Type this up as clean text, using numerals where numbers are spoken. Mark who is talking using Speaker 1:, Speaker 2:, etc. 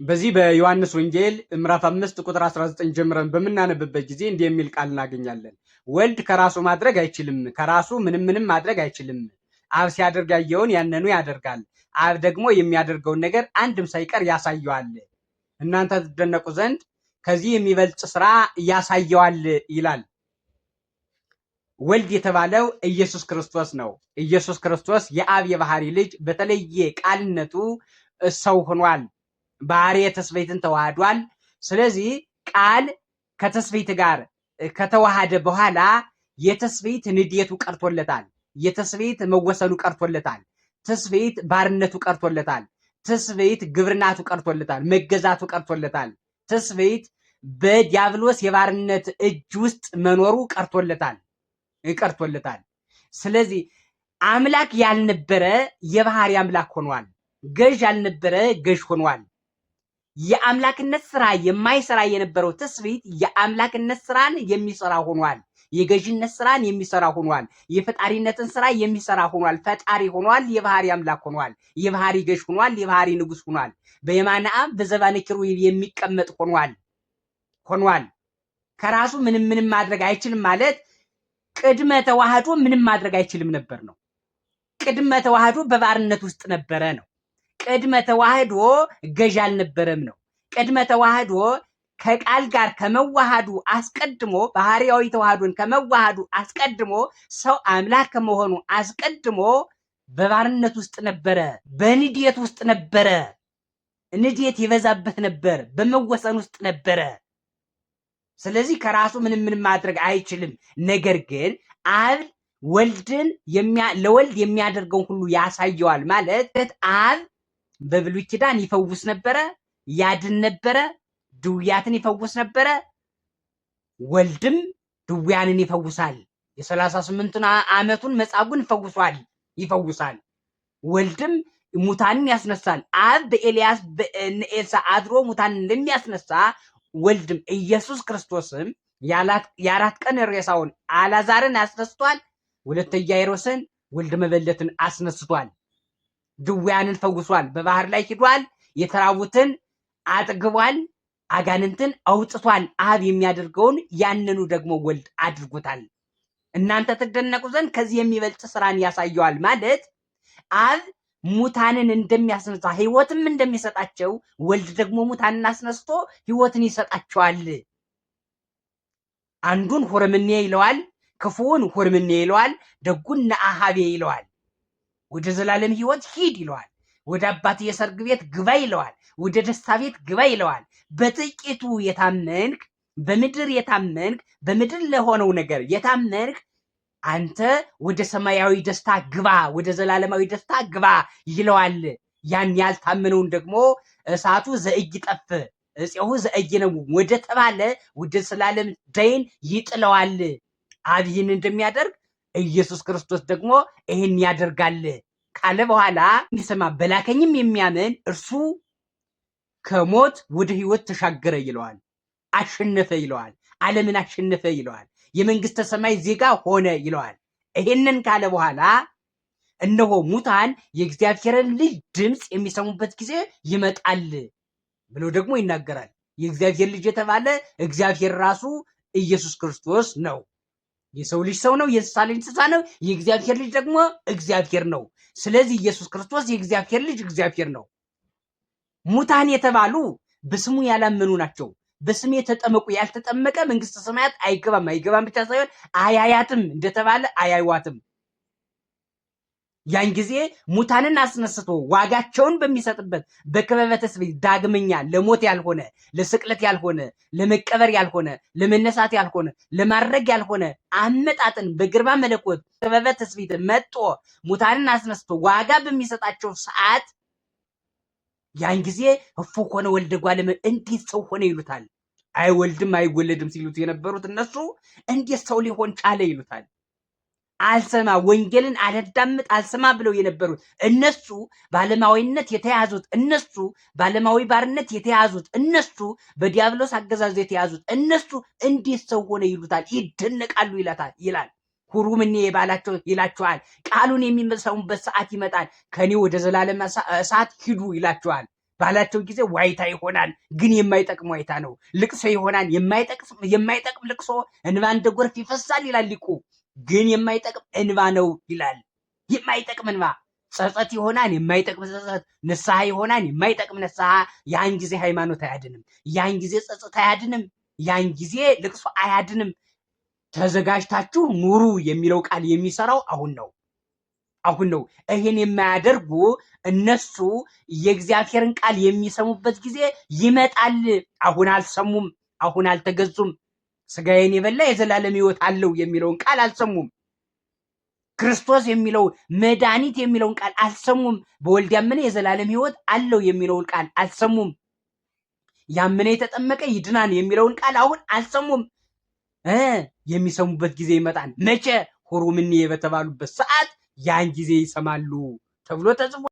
Speaker 1: በዚህ በዮሐንስ ወንጌል ምዕራፍ 5 ቁጥር 19 ጀምረን በምናነብበት ጊዜ እንዲህ የሚል ቃል እናገኛለን። ወልድ ከራሱ ማድረግ አይችልም፣ ከራሱ ምንም ምንም ማድረግ አይችልም። አብ ሲያደርግ ያየውን ያንኑ ያደርጋል። አብ ደግሞ የሚያደርገውን ነገር አንድም ሳይቀር ያሳየዋል። እናንተ ትደነቁ ዘንድ ከዚህ የሚበልጥ ስራ ያሳየዋል ይላል። ወልድ የተባለው ኢየሱስ ክርስቶስ ነው። ኢየሱስ ክርስቶስ የአብ የባህሪ ልጅ በተለየ ቃልነቱ ሰው ሆኗል። ባህሪ ትስብእትን ተዋህዷል። ስለዚህ ቃል ከትስብእት ጋር ከተዋሃደ በኋላ የትስብእት ንዴቱ ቀርቶለታል። የትስብእት መወሰኑ ቀርቶለታል። ትስብእት ባርነቱ ቀርቶለታል። ትስብእት ግብርናቱ ቀርቶለታል። መገዛቱ ቀርቶለታል። ትስብእት በዲያብሎስ የባርነት እጅ ውስጥ መኖሩ ቀርቶለታል ቀርቶለታል። ስለዚህ አምላክ ያልነበረ የባህሪ አምላክ ሆኗል። ገዥ ያልነበረ ገዥ ሆኗል። የአምላክነት ስራ የማይሰራ የነበረው ትስብእት የአምላክነት ስራን የሚሰራ ሆኗል። የገዥነት ስራን የሚሰራ ሆኗል። የፈጣሪነትን ስራ የሚሰራ ሆኗል። ፈጣሪ ሆኗል። የባህሪ አምላክ ሆኗል። የባህሪ ገዥ ሆኗል። የባህሪ ንጉስ ሆኗል። በየማነ አብ በዘባነ ኪሩቤል የሚቀመጥ ሆኗል ሆኗል። ከራሱ ምንም ምንም ማድረግ አይችልም ማለት ቅድመ ተዋህዶ ምንም ማድረግ አይችልም ነበር ነው። ቅድመ ተዋህዶ በባርነት ውስጥ ነበረ ነው። ቅድመ ተዋህዶ ገዥ አልነበረም ነው። ቅድመ ተዋህዶ ከቃል ጋር ከመዋሃዱ አስቀድሞ ባህሪያዊ ተዋህዶን ከመዋሃዱ አስቀድሞ ሰው አምላክ ከመሆኑ አስቀድሞ በባርነት ውስጥ ነበረ፣ በንዴት ውስጥ ነበረ። ንዴት የበዛበት ነበር፣ በመወሰን ውስጥ ነበረ። ስለዚህ ከራሱ ምንም ምንም ማድረግ አይችልም። ነገር ግን አብ ወልድን ለወልድ የሚያደርገውን ሁሉ ያሳየዋል። ማለት አብ በብሉይ ኪዳን ይፈውስ ነበረ፣ ያድን ነበረ፣ ድውያትን ይፈውስ ነበረ። ወልድም ድውያንን ይፈውሳል። የ38ቱን ዓመቱን መጻጉዕን ፈውሷል፣ ይፈውሳል። ወልድም ሙታንን ያስነሳል። አብ በኤልያስ በኤልሳ አድሮ ሙታንን እንደሚያስነሳ ወልድም ኢየሱስ ክርስቶስም የአራት ቀን ሬሳውን አላዛርን አስነስቷል። ወለተ ኢያኢሮስን ወልደ መበለትን አስነስቷል። ድውያንን ፈውሷል። በባህር ላይ ሂዷል። የተራቡትን አጥግቧል። አጋንንትን አውጥቷል። አብ የሚያደርገውን ያንኑ ደግሞ ወልድ አድርጎታል። እናንተ ትደነቁ ዘንድ ከዚህ የሚበልጥ ስራን ያሳየዋል ማለት አብ ሙታንን እንደሚያስነሳ ሕይወትም እንደሚሰጣቸው ወልድ ደግሞ ሙታንን አስነስቶ ሕይወትን ይሰጣቸዋል። አንዱን ሁርምኔ ይለዋል፣ ክፉውን ሁርምኔ ይለዋል፣ ደጉን ነአሃቤ ይለዋል። ወደ ዘላለም ሕይወት ሂድ ይለዋል። ወደ አባት የሰርግ ቤት ግባ ይለዋል። ወደ ደስታ ቤት ግባ ይለዋል። በጥቂቱ የታመንክ በምድር የታመንክ በምድር ለሆነው ነገር የታመንክ አንተ ወደ ሰማያዊ ደስታ ግባ፣ ወደ ዘላለማዊ ደስታ ግባ ይለዋል። ያን ያልታመነውን ደግሞ እሳቱ ዘኢይጠፍ እፄሁ ዘኢይነውም ወደ ተባለ ወደ ዘላለም ደይን ይጥለዋል። አብ ይህን እንደሚያደርግ ኢየሱስ ክርስቶስ ደግሞ ይህን ያደርጋል ካለ በኋላ የሚሰማ በላከኝም የሚያምን እርሱ ከሞት ወደ ሕይወት ተሻገረ ይለዋል። አሸነፈ ይለዋል። ዓለምን አሸነፈ ይለዋል። የመንግስተ ሰማይ ዜጋ ሆነ ይለዋል። ይሄንን ካለ በኋላ እነሆ ሙታን የእግዚአብሔርን ልጅ ድምፅ የሚሰሙበት ጊዜ ይመጣል ብሎ ደግሞ ይናገራል። የእግዚአብሔር ልጅ የተባለ እግዚአብሔር ራሱ ኢየሱስ ክርስቶስ ነው። የሰው ልጅ ሰው ነው። የእንስሳ ልጅ እንስሳ ነው። የእግዚአብሔር ልጅ ደግሞ እግዚአብሔር ነው። ስለዚህ ኢየሱስ ክርስቶስ የእግዚአብሔር ልጅ እግዚአብሔር ነው። ሙታን የተባሉ በስሙ ያላመኑ ናቸው። በስሜ ተጠመቁ፣ ያልተጠመቀ መንግስተ ሰማያት አይገባም። አይገባም ብቻ ሳይሆን አያያትም እንደተባለ አያዩዋትም። ያን ጊዜ ሙታንን አስነስቶ ዋጋቸውን በሚሰጥበት በክበበ ትስብእት ዳግመኛ ለሞት ያልሆነ ለስቅለት ያልሆነ ለመቀበር ያልሆነ ለመነሳት ያልሆነ ለማድረግ ያልሆነ አመጣጥን በግርማ መለኮት ክበበ ትስብእት መጦ ሙታንን አስነስቶ ዋጋ በሚሰጣቸው ሰዓት ያን ጊዜ እፎ ኮነ ወልደ እጓለ እንዴት ሰው ሆነ ይሉታል። አይወልድም አይወለድም ሲሉት የነበሩት እነሱ እንዴት ሰው ሊሆን ቻለ ይሉታል። አልሰማ ወንጌልን አላዳምጥ አልሰማ ብለው የነበሩት እነሱ ባለማዊነት የተያዙት እነሱ ባለማዊ ባርነት የተያዙት እነሱ በዲያብሎስ አገዛዝ የተያዙት እነሱ እንዴት ሰው ሆነ ይሉታል፣ ይደነቃሉ ይላታል ይላል። ሁሩ እምኔ ባላቸው ይላቸዋል። ቃሉን የሚሰሙበት ሰዓት ይመጣል። ከኔ ወደ ዘላለም እሳት ሂዱ ይላቸዋል። ባላቸው ጊዜ ዋይታ ይሆናል፣ ግን የማይጠቅም ዋይታ ነው። ልቅሶ ይሆናል፣ የማይጠቅም ልቅሶ። እንባ እንደ ጎርፍ ይፈሳል ይላል ሊቁ፣ ግን የማይጠቅም እንባ ነው ይላል። የማይጠቅም እንባ። ጸጸት ይሆናል፣ የማይጠቅም ጸጸት። ንስሐ ይሆናል፣ የማይጠቅም ንስሐ። ያን ጊዜ ሃይማኖት አያድንም። ያን ጊዜ ጸጸት አያድንም። ያን ጊዜ ልቅሶ አያድንም። ተዘጋጅታችሁ ኑሩ የሚለው ቃል የሚሰራው አሁን ነው። አሁን ነው። ይሄን የማያደርጉ እነሱ የእግዚአብሔርን ቃል የሚሰሙበት ጊዜ ይመጣል። አሁን አልሰሙም። አሁን አልተገዙም። ስጋዬን የበላ የዘላለም ሕይወት አለው የሚለውን ቃል አልሰሙም። ክርስቶስ የሚለው መድኃኒት የሚለውን ቃል አልሰሙም። በወልድ ያመነ የዘላለም ሕይወት አለው የሚለውን ቃል አልሰሙም። ያመነ የተጠመቀ ይድናል የሚለውን ቃል አሁን አልሰሙም። የሚሰሙበት ጊዜ ይመጣል። መቼ? ሑሩ እምኔየ በተባሉበት ሰዓት ያን ጊዜ ይሰማሉ ተብሎ ተጽፏል።